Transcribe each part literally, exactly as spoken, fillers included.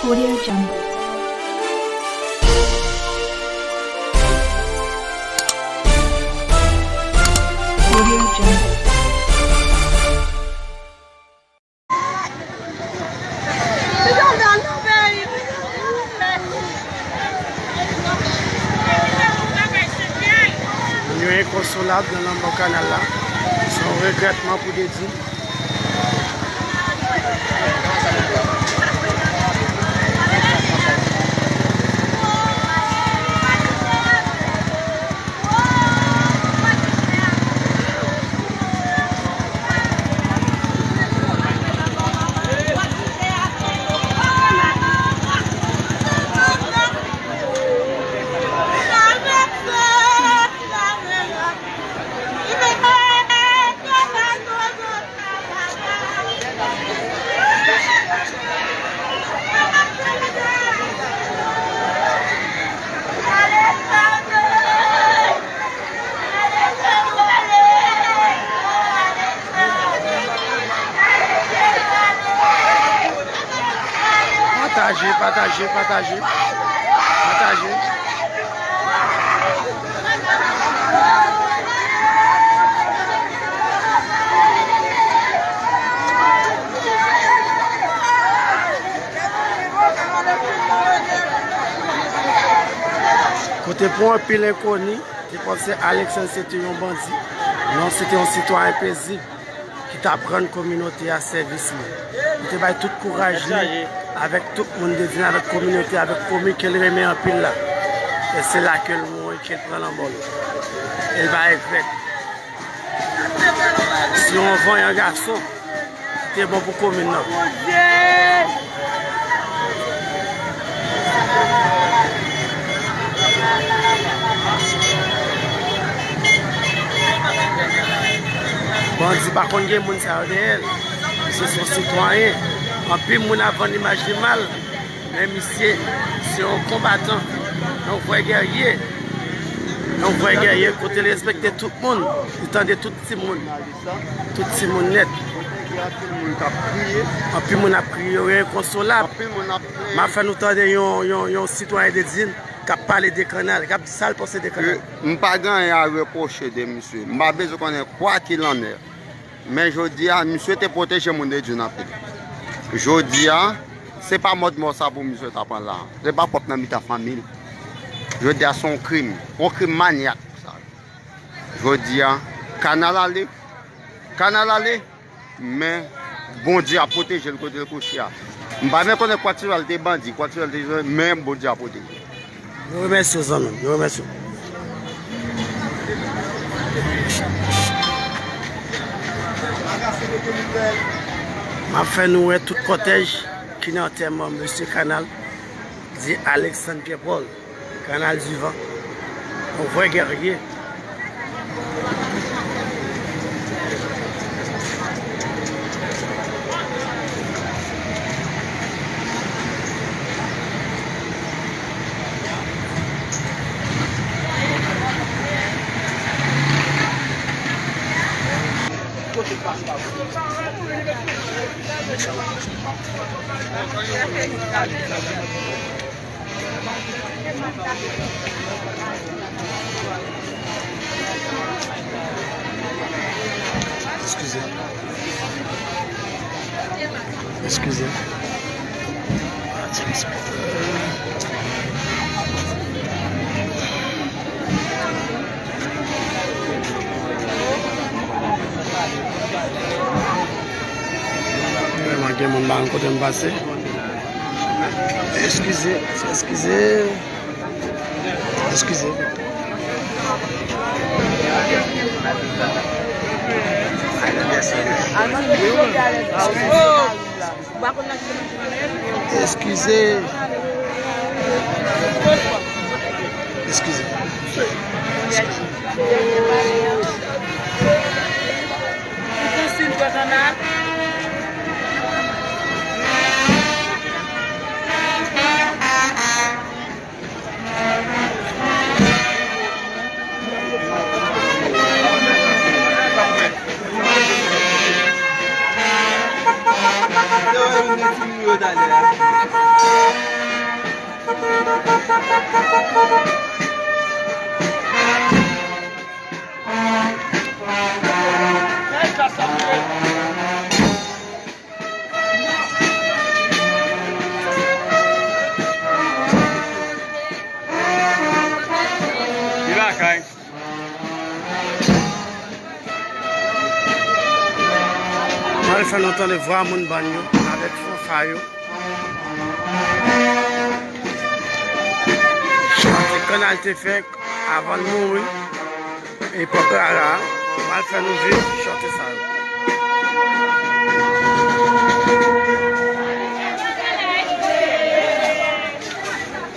Audio Jungle. Audio Jungle. Moun yo enkonsolab nan lanmò Kanal la. Se yon regrètman pou Dedin. Pataje, pataje, pataje. Pataje. Kote pou anpil enkoni, te panse Alexandre se te yon bandi. Non, se te yon sitwayen pezib ki t ap rann kominote a sèvis li. Li te bay tout kouraj li avèk tout moun Dedin, avèk kominote, avèk komin ke l renmen anpil la. E se la ke l mouri, ke l pran lanmò l. E l pa regrèt. Se yon vanyan gason ki te bon pou komin nan. Bandi pa konn gen moun sa yo dèyè l. Misye se yon sitwayen. Anpil moun ap vann imaj li mal. Men misye se yon konbatan, yon vrè gèrye. Yon vrè gèrye kote l respekte tout moun, li tande tout timoun. Tout timoun nèt. Anpil moun k ap kriye. Anpil moun ap kriye, yo enkonsolab. Anpil moun ap kriye. M ap fè nou tande yon, yon, yon sitwayen Dedin k ap pale de Kanal, k ap di sa l panse de Kanal. M pa gen anyen a repwoche de misye. M pa bezwen konnen kwa ki l annè. Men jodi a, misye te pwoteje moun Dedin anpil. Jodi a, se pa mòd mò sa pou misye ta pran la. Se pa pwòp nan mitan fanmi l. Jodi a, se yon krim. Yon krim manyak sa. Jodi a, Kanal ale. Kanal ale. Men Bondye ap pwoteje l kote l kouche a. M pa menm konnen kwa ti sa l te bandi, kwa ti sa l te, men Bondye ap pwoteje l. Nou remèsye w, zanmi m. Nou remèsye w. M ap fè nou wè tout kòtèj ki nan antèman mesye Kanal, di Alexandre Pierre Paul. Kanal divan. Yon vrè gèrye. Eskize. Eskize. Vrèman, gen moun pa konn kote m pase. Eskize, eskize, eskize. Eskize. Eskize. Eskize. Li lakay. Mwen fè nou tande vwa moun bann yo avèk fanfa yo. Chante Kannal te fè avan l mouri. Epòk Rara a, m al fè nou viv chante sa yo.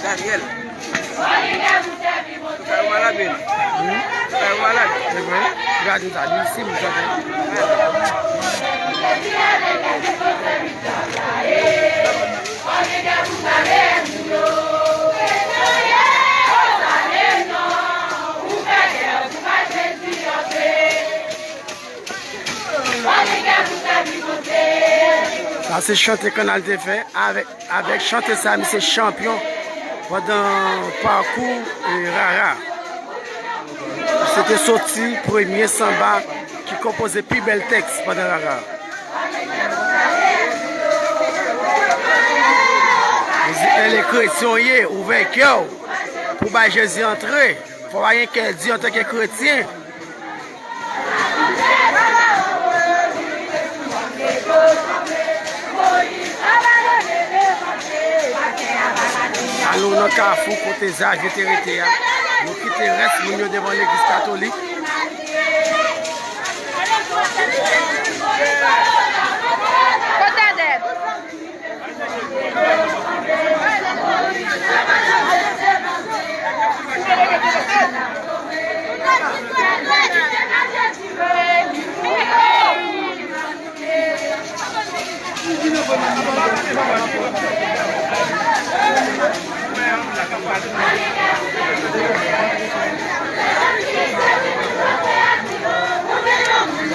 Daniel. Ou kay ou malad menm? Hmm? Ou kay ou malad? Se vre? Gade sa, li sim chante. Sa se chante Kannal te fè. Avèk, avèk chante sa, misye chanpyon pandan pakou, e, Rara. Se te soti premye sanba ki konpoze pi bèl tèks pandan Rara. Li di, "Èl e kretyen w ye, ouvè kè w pou bay Jezi antre." Fò w pa gen kè di antanke kretyen. Al nou nan kafou kote Zavye te rete a. Nou kite rès moun yo devan legliz katolik. Kote Adèl?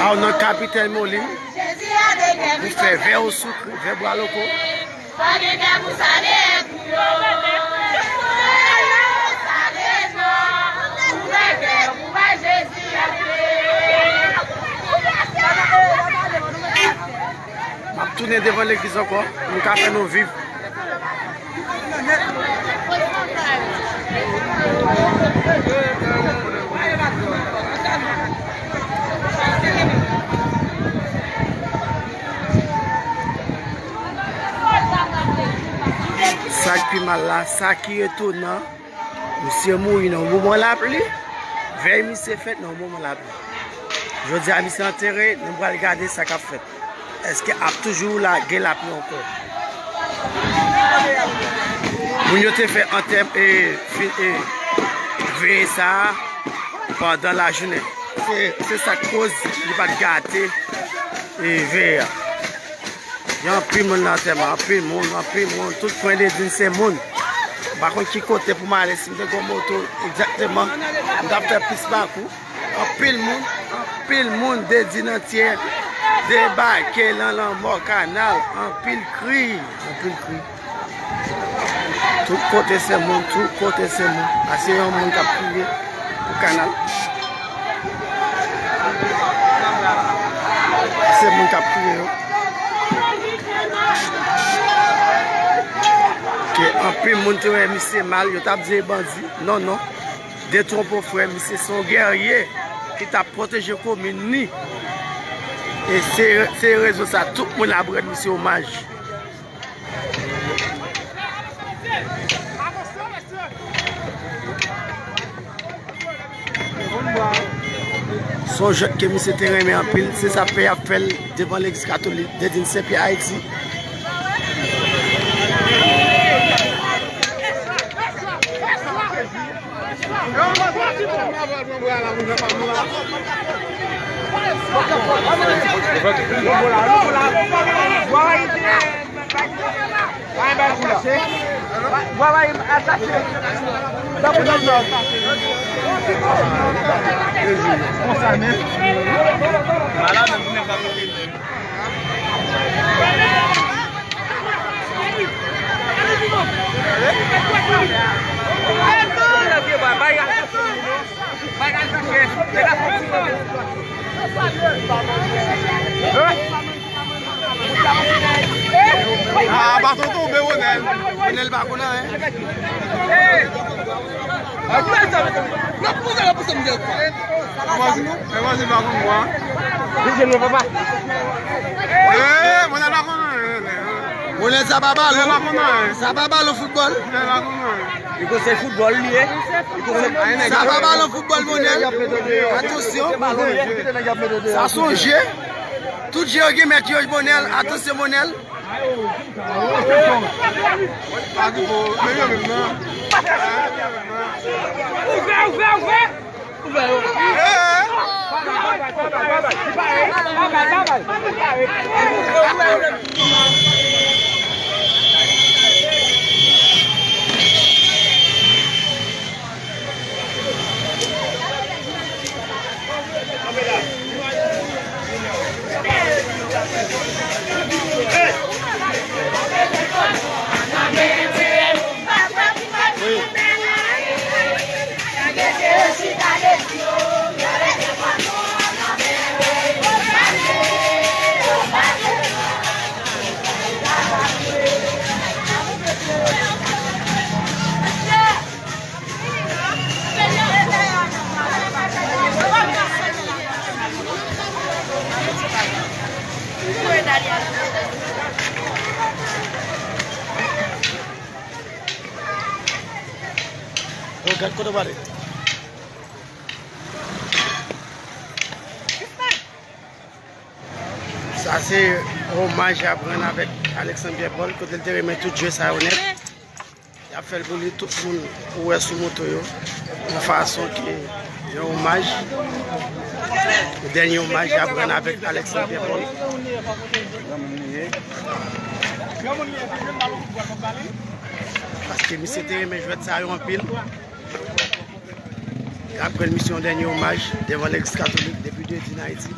Aw nan Kapitèn Molin. Pou fè vè osou, vè bwa loko. M ap tounen devan legliz ankò, m ka fè nou viv. Sa k pi mal la, sa ki etonan, misye mouri nan yon moman lapli, vèy misye fèt nan yon moman lapli. Jodi a, misye antere, nou pral gade sa k ap fèt. Èske ap toujou la, gen lapli ankò? Moun yo te fè antèm, e, fi-, e, veye sa a pandan lajounen. Se, se sa k koz li pa t gate, e, veye a. Gen anpil moun nan antèman, anpil moun, anpil moun. Tout kwen Dedin se moun. M pa konn ki kote pou m ale, si m te gen yon moto egzakteman, m t ap fè plis pakou. Anpil moun, anpil moun, Dedin antye debake nan lanmò Kannal. Anpil kri, anpil kri. Tout kote se moun, tout kote se moun. Ase yon moun k ap kriye pou Kannal. Ase moun k ap kriye yo. Ke anpil moun te wè misye mal, yo t ap di e bandi. Non, non. Detwonpe w frè, misye se yon gèrye ki t ap pwoteje komin ni. E se, se rezon sa, tout moun ap rann misye omaj. Se yon jwèt ke misye te renmen anpil, se sa pè ap fè l devan legliz katolik Dedin Senpyè Ayiti. Ah, baton tonbe, Ronel. Ronel pa konn anyen. Mwen, mwen, se pa konn mwen. Vin jwenn mwen, papa. Eh, Ronel pa konn anyen. Ronel, sa pa balon. Ronel pa konn anyen. Sa pa balon foutbòl. Ronel pa konn anyen. Li konsèy foutbòl, li ye. Li konsèy... Sa pa balon foutbòl, Ronel. Atansyon. Sa se yon je. Tout je yo gen mèt yo, Ronel. Atansyon, Ronel. Ouvè, ouvè, ouvè. Yo, gad kote w prale. Sa se omaj y ap rann avèk Alexandre Pierre Paul, kote l te renmen tout je sa yo nèt. Y ap fè l pou li, tout moun ou wè sou moto yo, yon fason ke yon omaj, yon dènye omaj y ap rann avèk Alexandre Pierre Paul. Paske misye te renmen jwèt sa yo anpil. Y ap rann misye yon dènye omaj devan legliz katolik depi de di n Ayiti.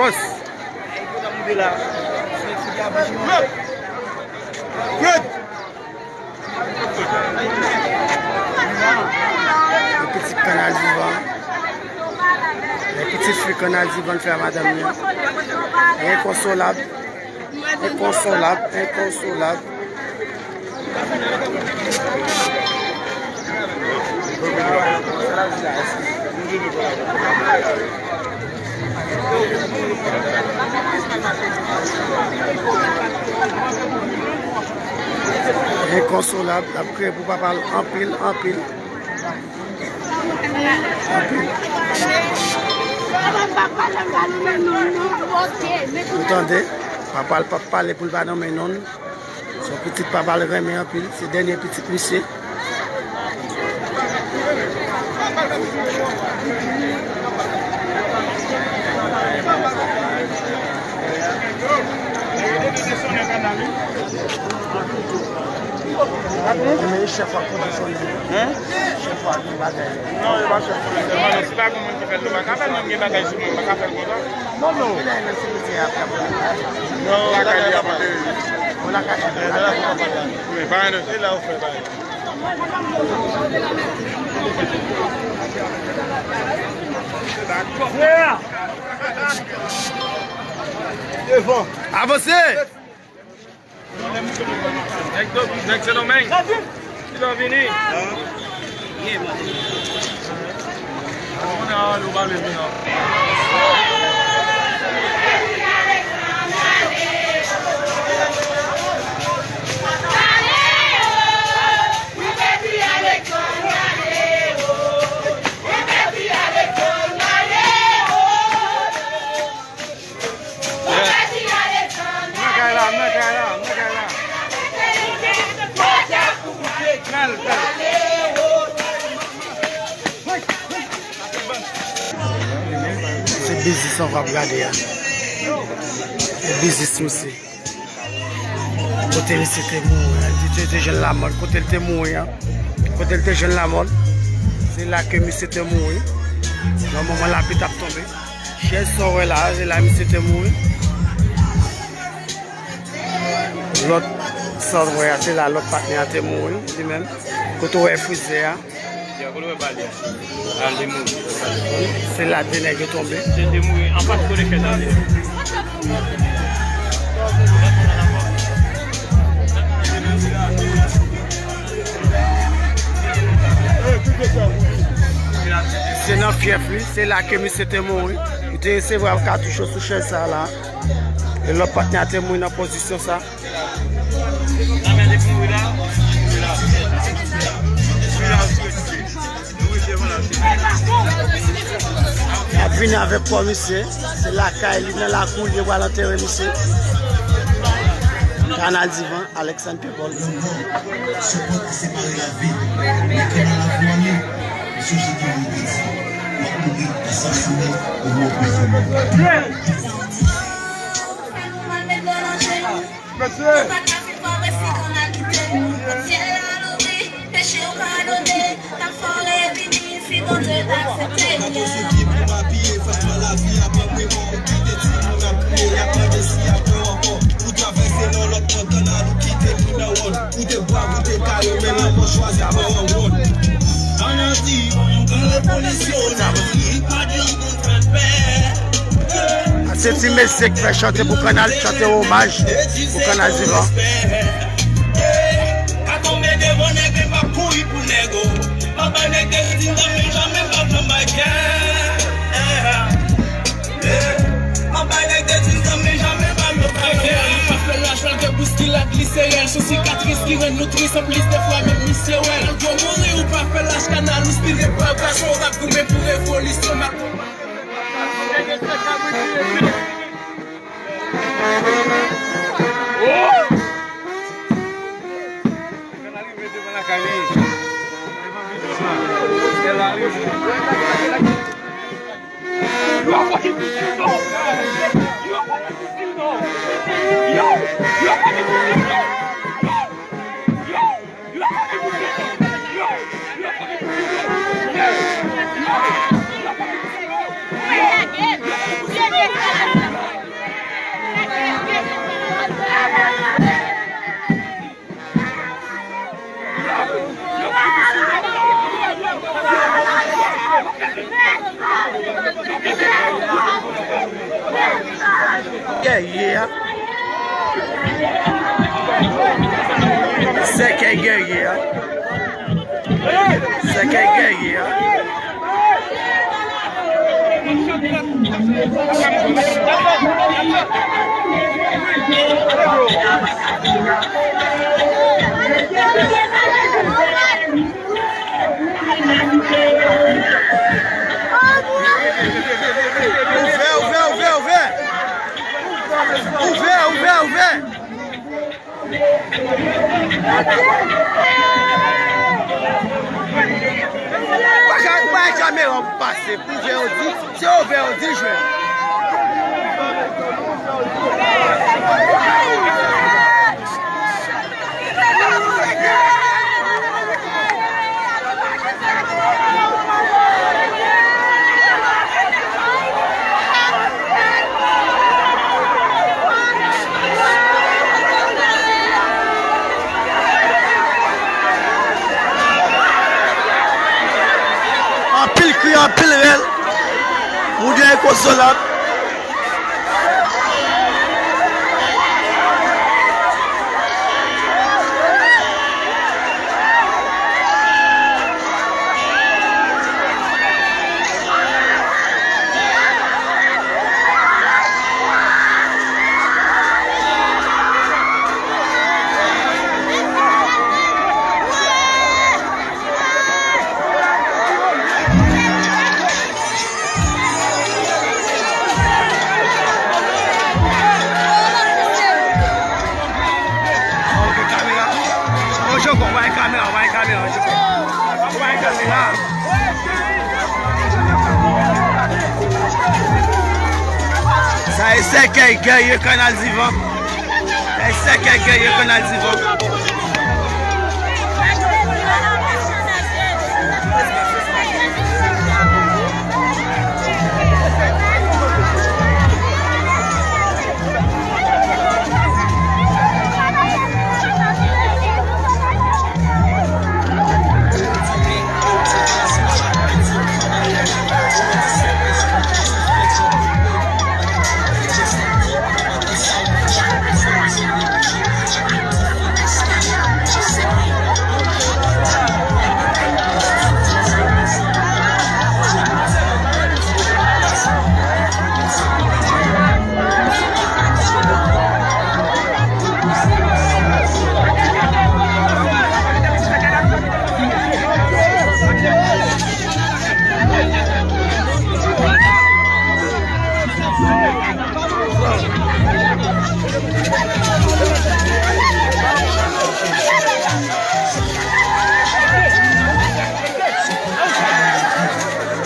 Kòs. Fred. Fred. Yon pitit kanal divan. Yon pitit fwi kanal divan fè a madanm li. Enkonsolab. Enkonsolab. Enkonsolab. Enkonsolab, l ap kriye pou papa l anpil, anpil. Anpil. Ou tande? Papa l p ap pale pou l pa nonmen non l. Se yon pitit papa l renmen anpil. Se dènye pitit misye. Men chèf la poze sonde. Hein? Chèf la gen bagay. Non, e pa chèf la sèlman, non, si pa gen moun ki fè l, nou pa ka fè l, menm gen bagay sou mwen, m pa ka fè l konsa. Non, non. Non, lakay li ap antere. Ou lakay li. Men pa anyen de sa. E la ou fè bagay. Devan. Avanse! Nèg do, nèg Sendomeng. Ki lè w vini? Ou konnen a, ou pa vle vini non. Biznis sa w ap gade a. E biznis misye. Kote misye te mouri an, li te, te jwenn lanmò l. Kote l te mouri an. Kote l te jwenn lanmò l. Se la ke misye te mouri. Nan moman lapli t ap tonbe. Chèz sa w wè la, se la misye te mouri. Lòt sa w wè a, se la lòt patnè a te mouri, li menm. Kote w wè frizè a. Kote w wè bal yo? Al te mouri. Se la de nèg yo tonbe. Se te mouri anfas kote chèz la te. Se nan fyèf li, se la ke misye te mouri. Li te resevwa katouch yo sou chèz sa la. E lòt patnè a te mouri nan pozisyon sa. Ap vini avèk kò misye. Se lakay li, nan lakou li, yo pral antere misye. Kanal Divan, Alexandre Pepol. Lanmò, sou pòt ki separe lavi, men kanal la vwale. Sonje gen yon piti, w ap mouri, asasinen, ou w ap pèdi. Mesye! Atò se ki pou m apiye, fas pa lavi a ban mwen mò, ou kite timoun ap kriye, y ap mande si y ap wè w ankò. Ou travèse nan lòt nan kanal, ou kite li nan wòn. Ou te bwav, ou te kare, men lanmò chwazi pran w wòn. Ann di, yon gran revolisyon, nan Amerik, pa gen moun fè pè. Se ti mesye k fè chante pou kanal, chante omaj pou kanal Divan. Ka tonbe devan nèg, men m ap kouri pou nèg, oh. M ap bay nèg de ti tan, men jamè m p ap janm bay kè. M ap bay nèg de ti tan, men jamè bay yo kè. Pa fè laj, malgre bouskilad li se rèl. Sou sikatris ki rann nou tris, anplis de fwa menm misye wè l. Gwo mouri ou pa fè laj, kanal ou spile pa gason, rap goumen pou revolisyon. Gèrye a. Sèkèy gèrye a. Sèkèy gèrye a. Ouvè, ouvè, ouvè, ouvè. Ouvè, ouvè, ouvè. Pa ka, pa ka kamera pase pou vè yo di, se yo vè yo di jwenn. Anpil kri, anpil rèl. Moun yo konsolat. Sa e sèkèy gèrye Kanal Divan. Sa e sèkèy gèrye Kanal Divan.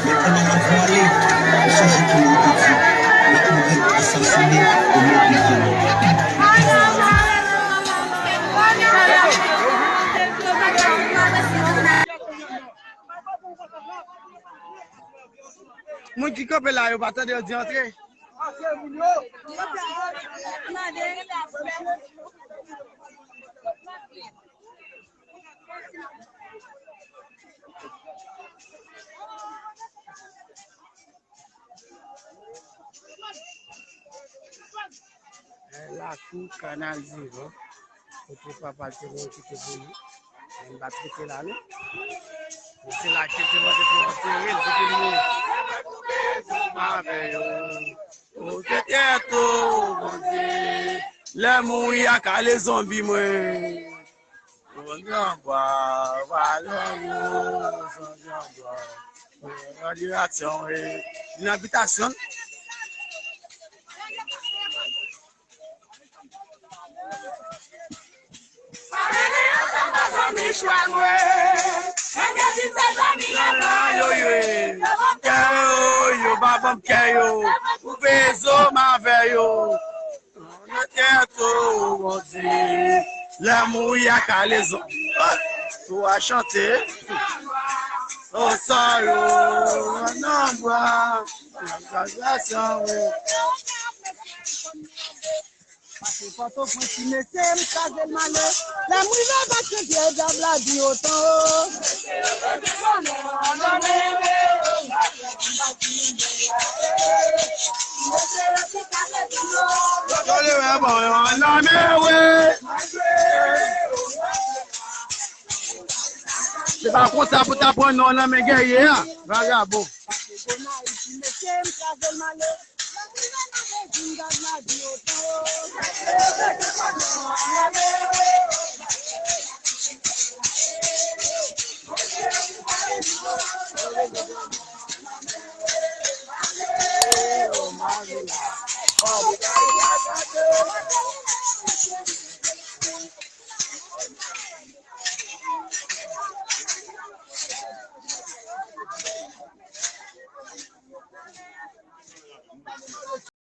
Lè konnen nan vwale, ou sonje tou yo te di, lè ou rèd asasinen, ou mete yo. Moun ki kanpe la, yo pa tande, yo di antre. Lakou Kanal Divan, kote papa l te voye kite pou li. Men m pa t rete la, non. Men se la ke l te mande pou antere l, pou li mouri. Avè yo. Ou te tèt ou, Bondye. Lè mouri a kale zonbi mwen. Zonbi an bwa, valè yo, zonbi an bwa. Nan liberasyon, e, nan bitasyon. Yo, yo, yo, pa banm kè yo. Koupe zo m avè yo. Nan tèt ou, Bondye. Lè mouri a kalezon. Tou a chante. O sa yo, nan bwa. Nan gradyasyon, wi. Pase Pòtoprens, ti mesye, m kraze l m ale. Lè m rive Basenpyè, dyab la di otan o. Yo leve bon, yo nan men, wi. Se pa konsa pou ta pran non nan men gèryè a, vagabon.